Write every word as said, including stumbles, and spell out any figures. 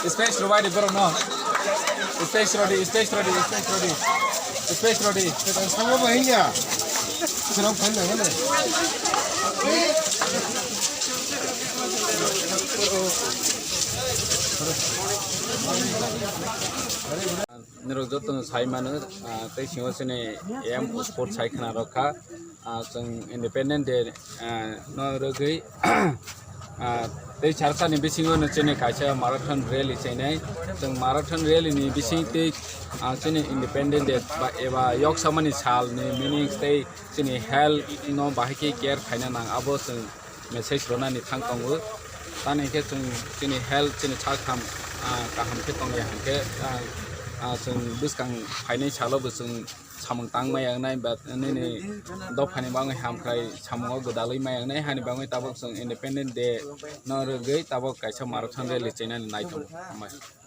Space rwbaidi borok no. Space rwdi, space rwdi, space rwdi. Space rwdi. Sama ba hinga. Sirok phan na gane. Nirok joto no sai mano, ah, tei singo sini M sport sai khna rok kha. Ah, chwng Independent Day, ah, no rwgwi, ah, tei charsa ni bisingo no chini kaisa marathon rally chainai. Chwng marathon rally ni bising tei, ah, chini Independent Day ba eba yok samani sal ni meaning tei chini health no bahai khe care khaina nang abo chwng message rwnani thang tongo. Tani khe chwng chini health, chini sak ham, ah, kaham khe tongya hwnkhe, ah, ah, chwng bwskang phainai salo bo chwng samung tang maya wngnai, ba nini dophani bagwi hamkrai samungo gwdalwi maya wngnai, hani bagwi tabuk chwng Independent Day no rwgwi tabuk kaisa marathon rally chainani nai tongo. Hambai.